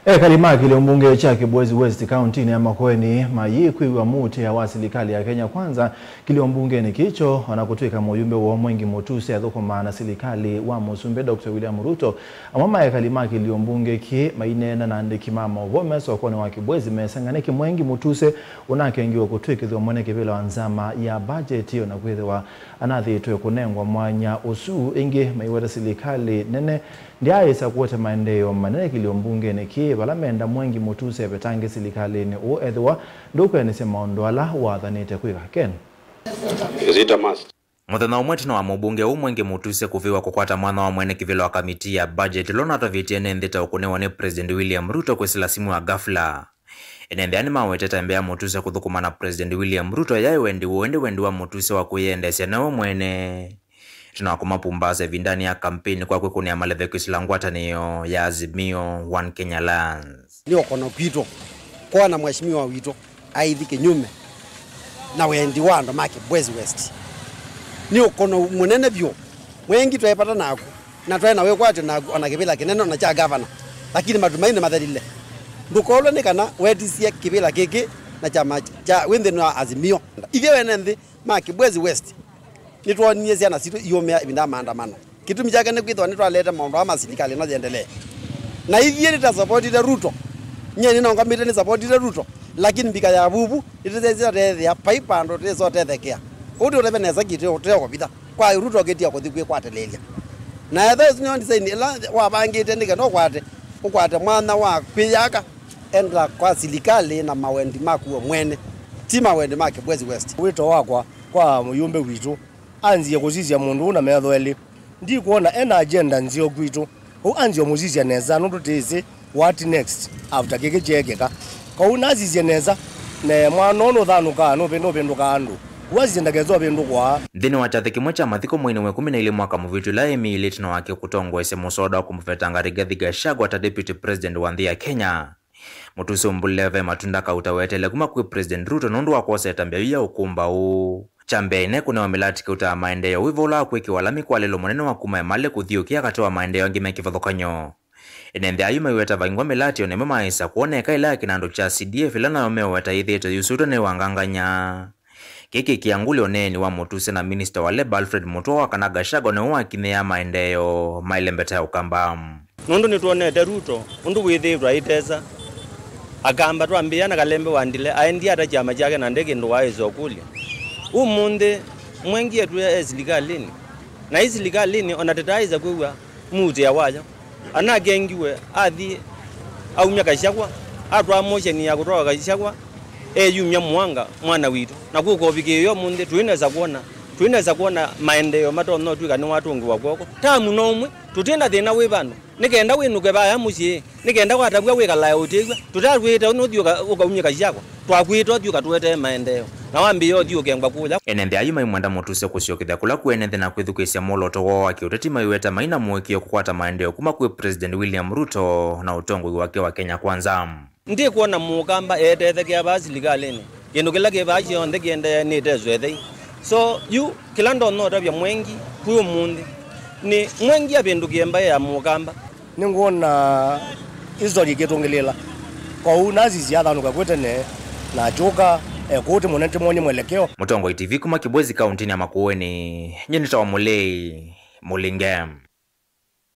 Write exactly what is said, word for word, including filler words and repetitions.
Ekali ma kĩlio mbunge kya Kibwezi West kauntinĩ ya Makueni mayĩkwĩw'a mũutĩa wa silikalĩ ya Kenya Kwanza kĩlio mbungenĩ kĩkyo, ona kũtw'ĩka mũyumbe woo Mwengi Mutuse athũkũmaa na silikalĩ wa Mũsumbĩ Doctor William Ruto. Amwe ma ekali ma kĩlio mbunge kĩĩ maineena na andĩki ma maũvoo me sokonĩ wa Kibwezi meseng'a nĩkĩ Mwengi Mutuse ũnakengiwe kũtw'ĩkĩthw'a mwene kĩvĩla wa nzama ya budget, ona kwĩthĩwa anathĩtwe kũnengwa mwanya ũsu. Ĩngĩ maiweta silikalĩ nene ndyaĩsa kũete maendeeo manene kĩlio mbungenĩ kĩĩ, vala menda Mwengi Mutuse evetange silikalĩnĩ ũũ ethĩwa ndũkwĩanĩsya maũndũ ala wathanĩte kwĩka. Ken. Is it a must? Mũthenya ũmwe ĩtina wa mũmbunge ũũ Mwengi Mutuse kũvĩwa kũkwata mwanya wa mwene kĩvĩla wa kamiti ya budget, ũla ũnatavĩtye ene nthĩ ta ũkũnĩwa nĩ President William Ruto kwĩsĩla simũ ya ghafla. Ene nthĩ aa nĩmawetete mbee ya Mutuse kũthũkũma na President William Ruto yaĩ wendi woo, ĩndĩ wendi wa Mutuse wa kwĩyendeesya nawe mwene. Ĩtina wa kũmapumbaasa ĩvindanĩ ya kampeini kwa kwĩkũnĩa maleve kwĩsĩla ngwatanĩo ya Azimio One Kenya Alliance. Nĩ ũkono kwitũ kwona mheshimiwa witũ aithi kĩnyume na wendi wa andũ ma Kibwezi West. Nĩ ũkono mũnene vyũ. Mwengi twaĩ vata naku, na twaĩ na wĩkwatyo naku, ona kĩvĩla kĩnene ona kya gavana, lakini matu mai nĩmathelile. Ndũkolwe nĩ kana wetisye kĩvĩla kĩkĩ na kyama kya wĩ nthĩnĩ wa Azimio. Ithyĩ ene nthĩ ma Kibwezi West nĩtwonie syana sitũ iũmĩa ĩvinda ya maandamano. Kĩtumi kyake nĩ kwĩthĩwa nĩtwalete maũndũ aa ma silikalĩ no yendelee. Na ithyĩ nĩtasapotite Ruto. Nyie nĩnaũngamĩte nĩsapotite Ruto, lakini mbika ya vuvu nĩtũsyaisye teethĩa vai vandũ tũtesa ũtethekea. Ũu nĩ ũteve nesa kĩtĩ ũteũkũvitha kwa Ruto kĩtia kũthi kwĩkwatĩlĩĩlya. Na etha ũsu nĩyo ndisaini ĩla wavangĩte nĩ kenda ũkwate, ũkwate mwanya wa kwĩyaka, enda kwa silikalĩ na mawendi maku we mwene, ti mawendi ma Kibwezi West. Wĩto wakwa kwa mũyũmbe witũ, anzie kũsisya mũndũ ũũ na metho elĩ. Ndikwona ena agenda nzeo kwitũ. Ũu anzie ũmũsisya nesa nũndũ tĩsĩ what next after kĩkĩ kyeekĩka. Kau nasisye nesa, ne mwana ũũ nũthanũkaa, nũvĩ-, nũvĩndũkaa andũ. Ũu asisye ndakesa ũvĩndũkwa. Nthĩnĩ wa kyathĩ kĩmwe kya mathiko mweinĩ wa ĩkũmi na ilĩ mwaka mũvĩtu, ĩla ĩmĩilĩ ĩtina wake kũtongoesya mũsoda wa kũmũvetanga Rigathi Gachagua ta deputy president wa nthĩ ya Kenya, Mutuse ũmbũlile ve matunda kauta weteele kuma kwĩ President Ruto nũndũ wa kwosa ĩtambya yu ya ũkũmbaũ. Kya mbee, ĩna ĩkũnĩwa mĩlati kauta ya maendeeo, wĩva ũla wa kwĩkĩwa lami kwa lelũ mũnene wa kuma Emali kũthiũkĩa katĩ wa maendeeo angĩ me kĩvathũkany'o. Ene nthĩ ayu maiweta vaingwa mĩlati, o na ĩmwe maĩsa kwoneka ĩla ya kĩnandũ kya C D F, ĩla nayo meũweta yĩthĩĩtwe yusũĩtwe nĩ wangangany'a. Kĩĩ kĩkĩa ngũlyo ũneeni wa Mutuse na minista wa Labour Alfred Mutua wa kana Gachagua nĩwe wakinyĩaa maendeeo maĩle mbeta ya Ũkamba. Nũndũ nĩtwonete Ruto ũndũ wĩthĩĩtwe aitesa Akamba, twambĩĩa na Kalembe wa Ndile, aendie ata kyama kyake na nde kĩndũ waaĩsa ũkũlya. Ũmũnthĩ Mwengi etwĩa e silikalĩnĩ, na i silikalĩnĩ ona tĩtaaĩsa kwĩw'a muutĩa wayo. Anakengiwe athi aumya Gachagua, atwaa motion ya kũtwaa Gachagua eyumya mũanga mwana witũ. Na kũka ũvikĩĩo ũmũnthĩ, tũinesa kwona, tũinesa kwona maendeeo matonya ũtw'ĩka nĩwatũngĩwa kw'oko. Tamu no ũmwe, tũtĩ na thĩna wĩ vandũ. Nĩ kenda wĩnũke vaya mũsyĩ, nĩ kenda watavw'a wĩkalae ũtĩw'a. Tũtatwĩĩte nũthi ũka-, ũkaumye Gachagua. Twakwĩta ũthi ũkatũetee maendeeo. Na wambĩĩa ũthi ũkengwa kũya. Ene nthĩ ayu maimwenda Mutuse kũsyokethya kũla kwĩ ene nthĩ na kwĩthukĩĩsya mwolooto woo wa kĩũteti maiweta maina mũĩkĩĩo kũkwata maendeeo kuma kwĩ President William Ruto na ũtongoi wake wa Kenya Kwanza. Ndikwona Mũkamba etethekea vaa silikalĩnĩ. Kĩndũ kĩla kĩ vaa kyonthe kĩendeee nĩ ĩteso ĩthei. So, yu, kĩla ndonya ũtavya Mwengi kwĩ ũmũnthĩ nĩ Mwengi avĩndũkĩe mbaĩ ya Mũkamba. Nĩngwona history ĩkĩtũngĩlĩĩla. Kwoou nasisya athanũka kwĩ tene, na akyũka, ekũũ tĩmwone, tĩmwony'e mwelekeo. Mũtongoi T V kuma Kibwezi kauntinĩ ya Makueni, nyie nĩtawa Mũlei Mũlinge.